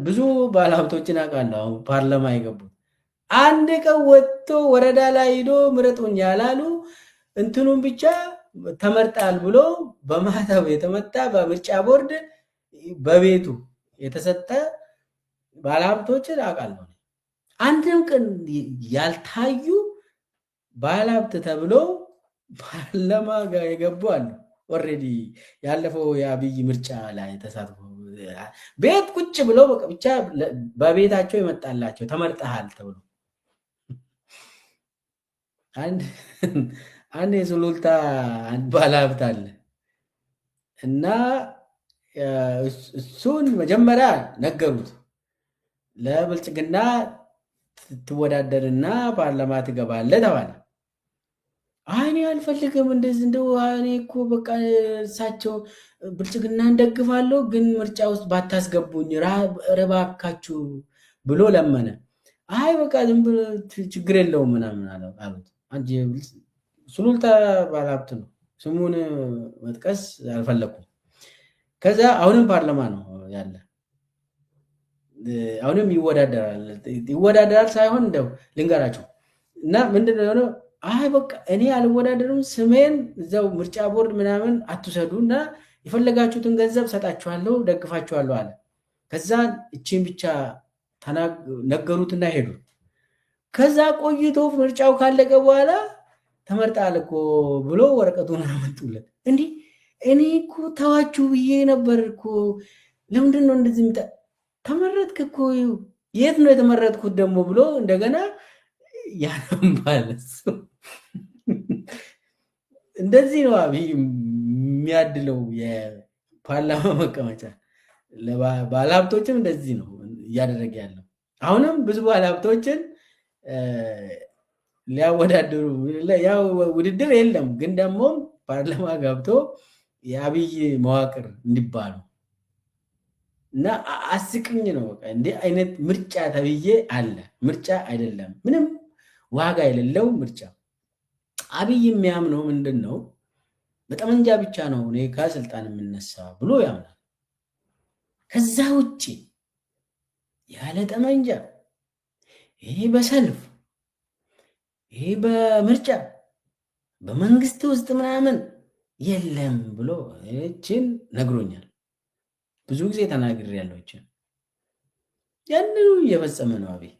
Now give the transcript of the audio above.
ብዙ ባለሀብቶችን አውቃለሁ። አሁን ፓርላማ የገቡት አንድ ቀን ወጥቶ ወረዳ ላይ ሂዶ ምረጡኝ ያላሉ እንትኑን ብቻ ተመርጣል ብሎ በማተብ የተመታ በምርጫ ቦርድ በቤቱ የተሰጠ ባለሀብቶችን አውቃለሁ። አንድም ቀን ያልታዩ ባለሀብት ተብሎ ፓርላማ ጋር የገቡ አሉ። Already ያለፈው የአብይ ምርጫ ላይ ተሳትፎ ቤት ቁጭ ብለው ብቻ በቤታቸው የመጣላቸው ተመርጠሃል ተብሎ አንድ አንድ የሱሉልታ አንድ ባለሀብት አለ እና እሱን መጀመሪያ ነገሩት። ለብልጽግና ትወዳደርና ፓርላማ ትገባለህ ተባለ። አይ እኔ አልፈልግም፣ እንደዚህ እንደው እኔ እኮ በቃ እሳቸው ብልጽግና እንደግፋለሁ፣ ግን ምርጫ ውስጥ ባታስገቡኝ እባካችሁ ብሎ ለመነ። አይ በቃ ዝም ብሎ ችግር የለውም ምናምን አሉት። አንድ ሱሉልታ ባለሀብት ነው፣ ስሙን መጥቀስ አልፈለኩም። ከዛ አሁንም ፓርላማ ነው ያለ፣ አሁንም ይወዳደራል። ይወዳደራል ሳይሆን እንደው ልንገራችሁ እና ምንድነው የሆነው? አይ በቃ እኔ አልወዳደርም፣ ስሜን እዛው ምርጫ ቦርድ ምናምን አትውሰዱ እና የፈለጋችሁትን ገንዘብ ሰጣችኋለሁ፣ ደግፋችኋለሁ አለ። ከዛ እቺን ብቻ ነገሩትና ሄዱ። ከዛ ቆይቶ ምርጫው ካለቀ በኋላ ተመርጣል እኮ ብሎ ወረቀቱን አመጡለት። እንዲህ እኔ እኮ ተዋችሁ ብዬ ነበር እኮ ለምንድን ነው እንደዚህ ተመረጥክ እኮ የት ነው የተመረጥኩት ደግሞ ብሎ እንደገና ያነባል። እንደዚህ ነው አብይ የሚያድለው የፓርላማ መቀመጫ። ባለሀብቶችም እንደዚህ ነው እያደረገ ያለው። አሁንም ብዙ ባለሀብቶችን ሊያወዳድሩ ያው ውድድር የለም፣ ግን ደግሞ ፓርላማ ገብቶ የአብይ መዋቅር እንዲባሉ እና አስቅኝ ነው። በቃ እንዲህ አይነት ምርጫ ተብዬ አለ። ምርጫ አይደለም፣ ምንም ዋጋ የሌለው ምርጫ። አብይ የሚያምነው ምንድን ነው? በጠመንጃ ብቻ ነው እኔ ከስልጣን የምነሳ ብሎ ያምናል። ከዛ ውጭ ያለ ጠመንጃ ይሄ በሰልፍ ይሄ በምርጫ በመንግስት ውስጥ ምናምን የለም ብሎ እችን ነግሮኛል። ብዙ ጊዜ ተናግሬያለሁ። እችን ያንኑ እየፈጸመ ነው አብይ።